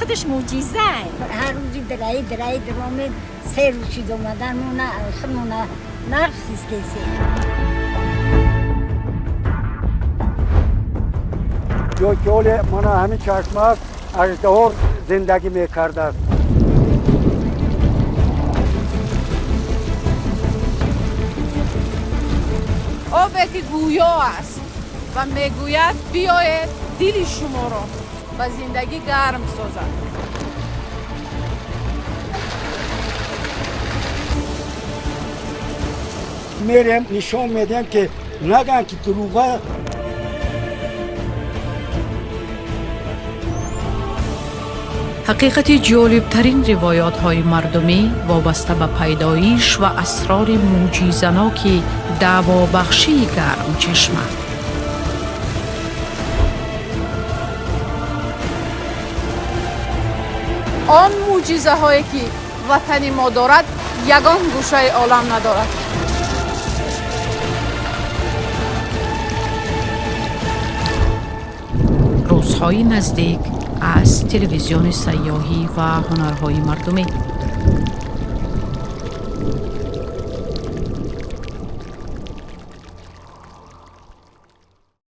Худаш мӯъҷиза. Ҳар рӯзи дираи дираи диромед, 3 рӯз шуд омаданмона, худмона нағз ҳис кесем. Ё ки ҳоле мана ҳамин чашма аст, аждаҳор зиндагӣ мекардааст. Обе ки гӯё аст ва мегӯяд: биёед, дили шуморо ба зиндагӣ гарм созад. Мерем, нишон медиҳем, ки наган ки дурӯға. Ҳақиқати ҷолибтарин ривоятҳои мардумӣ вобаста ба пайдоиш ва асрори мӯъҷизаноки даъвобахшии Гармчашма. Он мӯъҷизаҳое ки ватани мо дорад, ягон гӯшаи олам надорад. Рӯзҳои наздик аз телевизиони сайёҳӣ ва ҳунарҳои мардумӣ.